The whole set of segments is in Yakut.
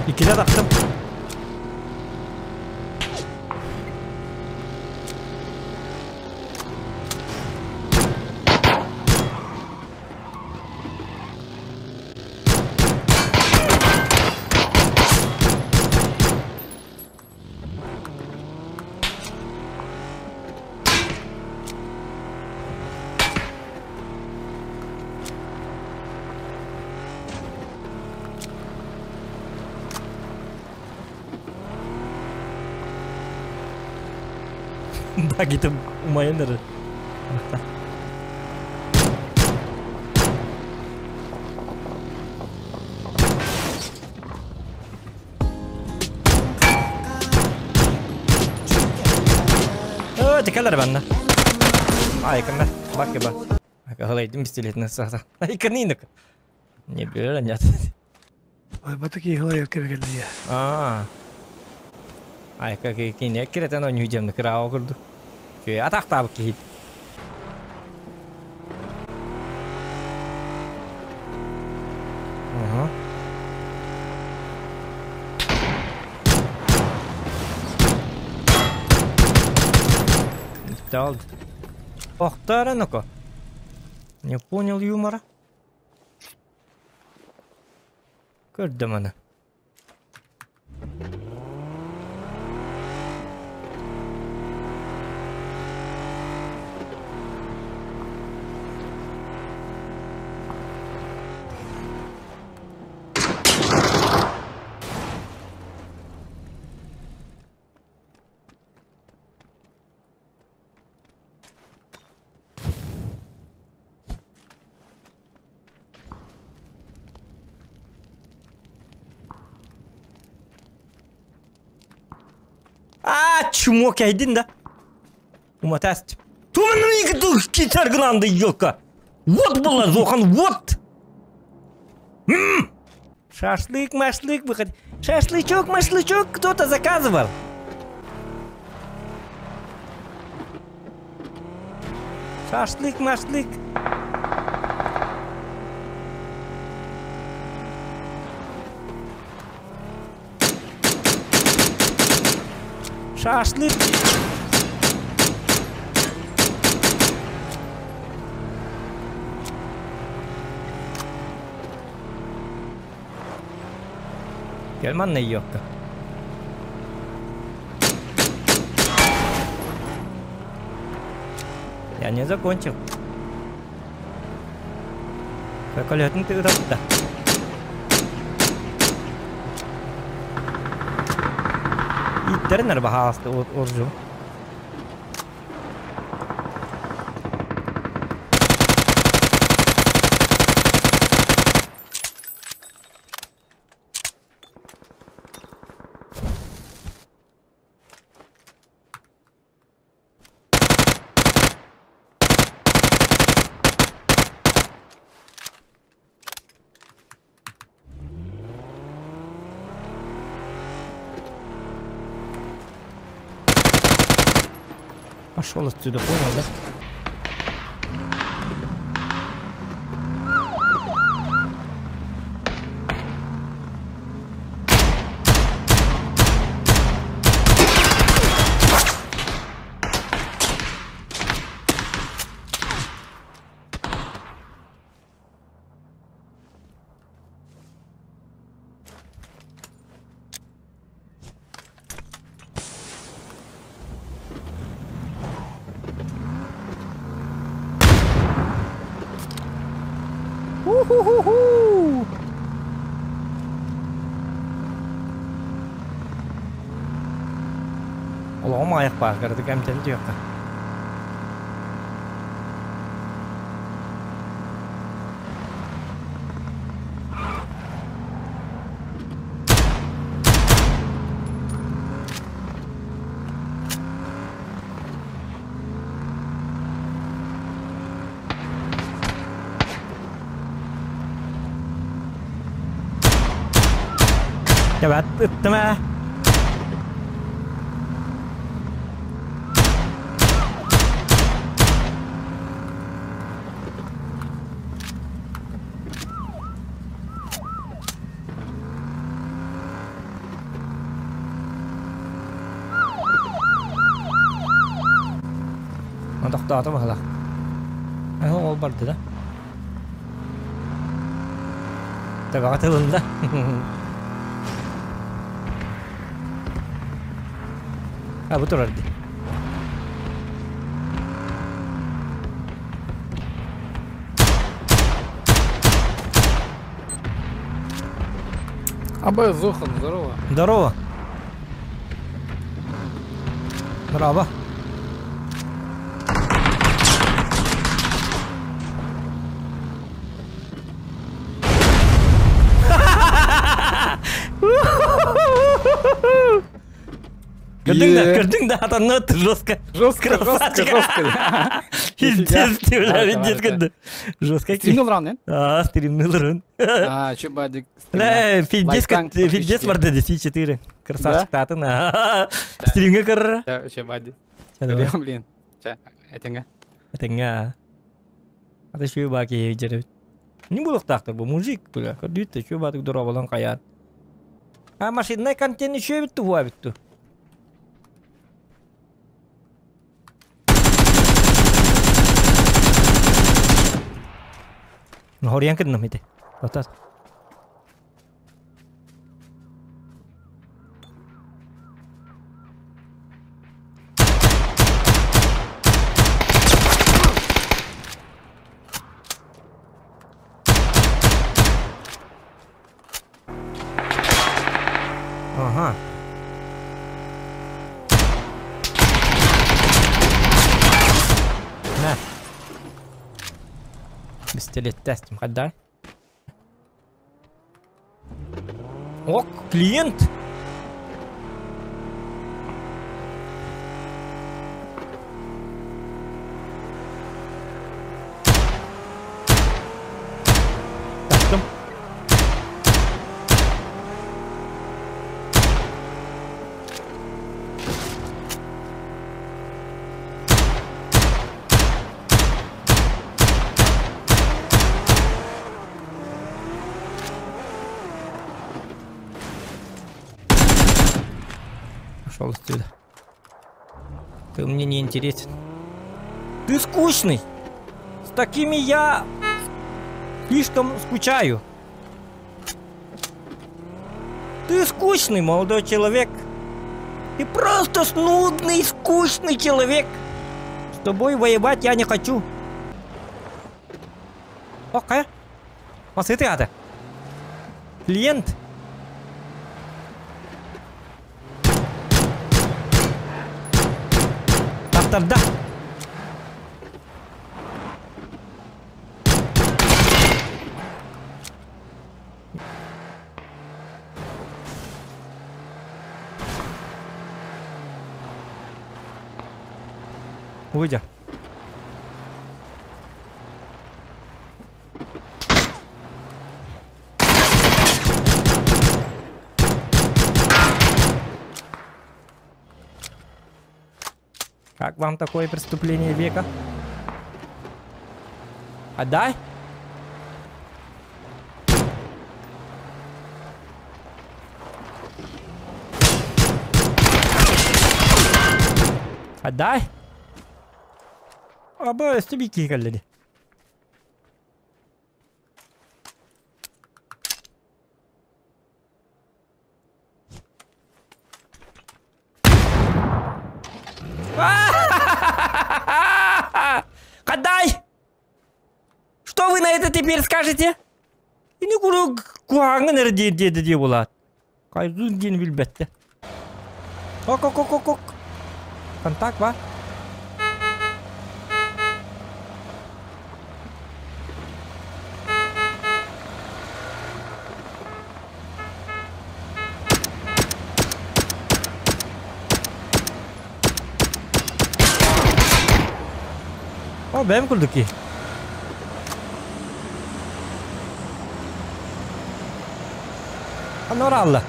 Иккитэ тахтым. Багитым умайан эрэр. Текелер банна. Айканна, бак ба. Галайдым пистолетна сата. Айканинок. Не бера нет. Ой, батаки хылайыр кебегеллия. Аа. Айка кине киретен ойнуу жемни кыраава курдук. Күй атактаабыт киһит. Ага. Дал. Охтара ну-ка. Не понял юмора. Көрдüm аны. А, чмо кэйдин да. Уматаст. Китаргнанды елка. Вот была Зохан, вот! Шашлык, машлык, выходи. Шашлычок, машлычок кто-то заказывал. Шашлык, машлык. Шашлык. Герман ёпта. Я не закончил. Колетын ты да. Иттернер бахаасты оржу. Пошел отсюда, понял, да? Уху-ху-ху! Олоҕум аҕыйах баар кыратык эмтэн түһүөххэ. Тэбэт ыттым ээ. Тохтоото баһылах. Ол барды да. Табаҕа тылында. А бу турар дии. Абай, Зохан, здорово. Здорово. Браво. Көрдүҥ да, көрдүҥ да, атанна жестко. Жестко, жестко, жестко. Пиздец, ты, бля, пиздец, көрдү. Жестко. Стримнул ран, А, стримнул ран. А, че бадик. Бля, пиздец, пиздец барды, 4. Красавчик татын. Стримге көрөр. Да, че бадик. Блин. Чэ, этэҥҥэ. Этэҥҥэ. Ата шүө баа киһи дьэрэ. Не булуктаахтар бу мужик бля. Көрдүүт шүө баатык дороболон хайаан. А машинный контент еще бүттү буа бүттү. Хоруйан кынным ити. Отас. Ага. На. Пистолет-тест. Ходай. Ок, клиент. Таптым. Пошел отсюда. Ты мне не интересен. Ты скучный. С такими я слишком скучаю. Ты скучный, молодой человек. Ты просто нудный, скучный человек. С тобой воевать я не хочу. Окей. Масыты ата. Клиент. Таптарда. Выйдя. Как вам такое преступление века? Отдай. Отдай. Аба, өстү кэллэди. Отдай! Что вы на это теперь скажете? Ини куру куаңын эрэ диэди дии булаат. Кайгын диэн билбэттэ. Ок ок ок ок ок. Контакт ба? О, бэм курдуки. Аноралла.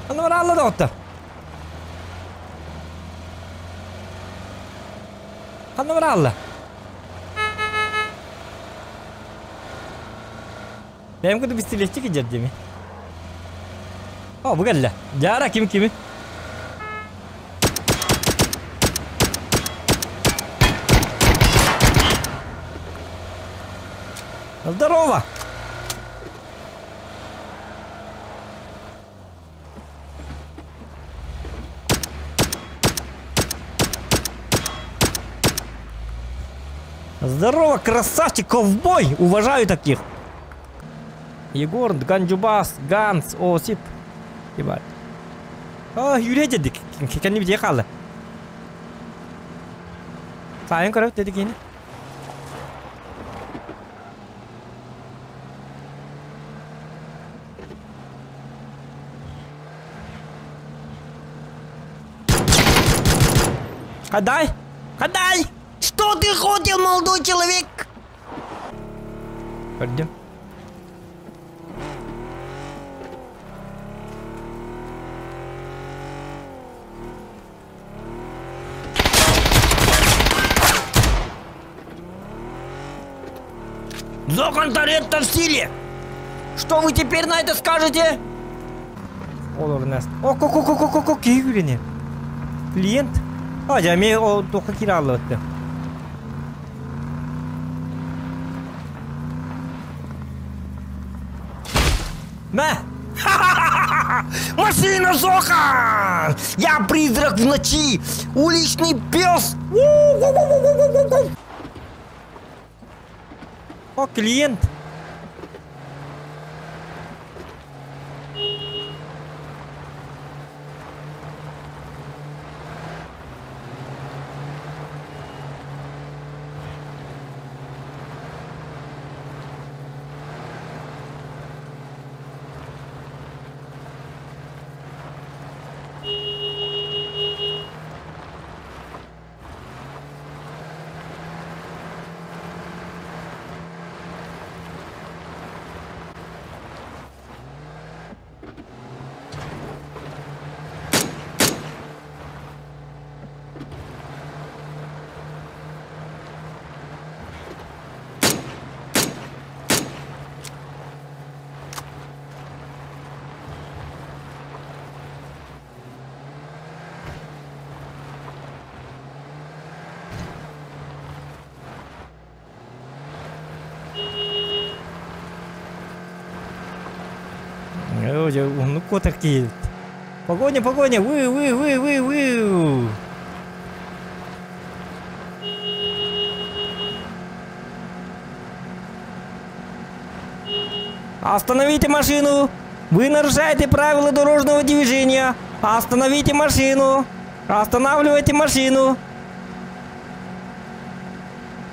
Ханна бараалла доҕоттор? Ханна бараалла? Бэйэм кытта пистолетчик идэр дими. О, бу кэллэ. Дьаара ким кими? Здорово! Здорово, красавчик, ковбой! Уважаю таких. Егор, Ганджубас, Ганс, Осип. Ебать. А, Юрий дедик. Кенни битие хаалла. Сайын көрөп дедик ини. Хадай! Хадай! Что ты хотел, молодой человек? Пойдем. Зохан Торетто в силе! Что вы теперь на это скажете? Олор нас. О, ко ко ко ко ко ко киһи Клиент. А, дьэ, эмиэ ол туохха киирэ хааллыбыт Мэ! Машина Зохан! Я призрак в ночи! Уличный пес! О, клиент! Дьэ, уһуннук куотар киһи Погоня, погоня, вы, вы, вы, вы, вы. Остановите машину! Вы нарушаете правила дорожного движения! Остановите машину! Останавливайте машину!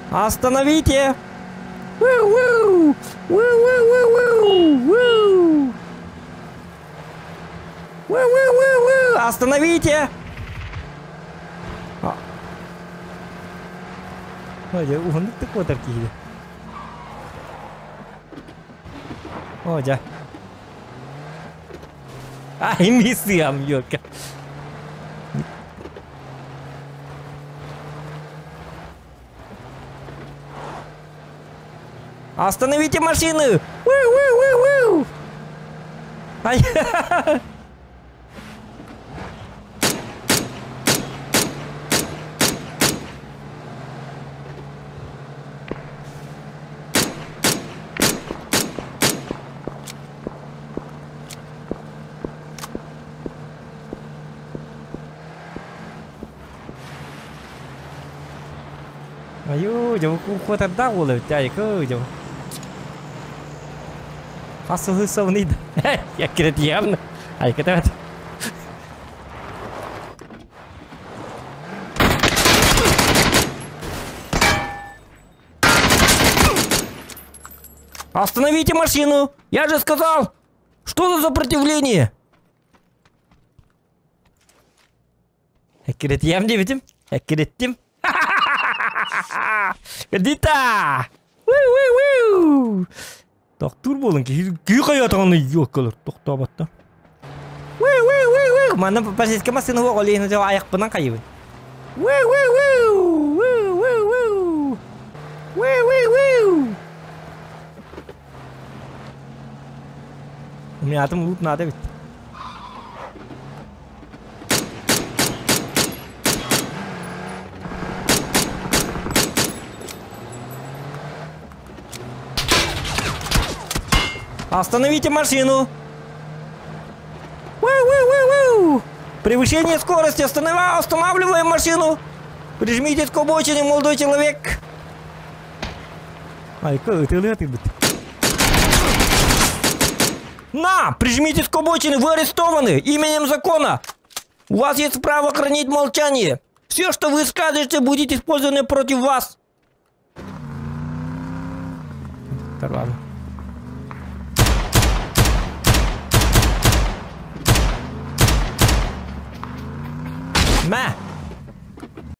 Остановите! Уу-уу! Уу-уу-уу-уу! Уу-уу-уу-уу! Остановите! Уһуннук да куотар киһи. О, дьэ. Ай, миссиям, ёлка. Остановите машину! Уу-уу-уу-уу! Ай, Айуу, дьэ куотардаах уол эбит айыкы дьэ. Хас сылы сылыныйда. Яккирэтиэм. Айкытабат. Остановите машину! Я же сказал! Что за сопротивление? Эккирэтиэм диэбитим. Эккирэттим. Дита! Уу-уу-уу! Тохтуур буолан киһи киһи хайаатаҕына ёккалар тохтооботто. Манна полицейскай массыына суох, ол иһин айахпынан хайыбын. Уу-уу-уу! Уу-уу-уу! Уу-уу-уу! Мятым лут надо ведь. Остановите машину! Уу-уу-уу-уу! Превышение скорости! Останавливаем машину! Прижмитесь к обочине, молодой человек! Айка, ытылы бит. На! Прижмитесь к обочине, вы арестованы именем закона! У вас есть право хранить молчание! Все, что вы скажете, будет использовано против вас! Ладно. Мә!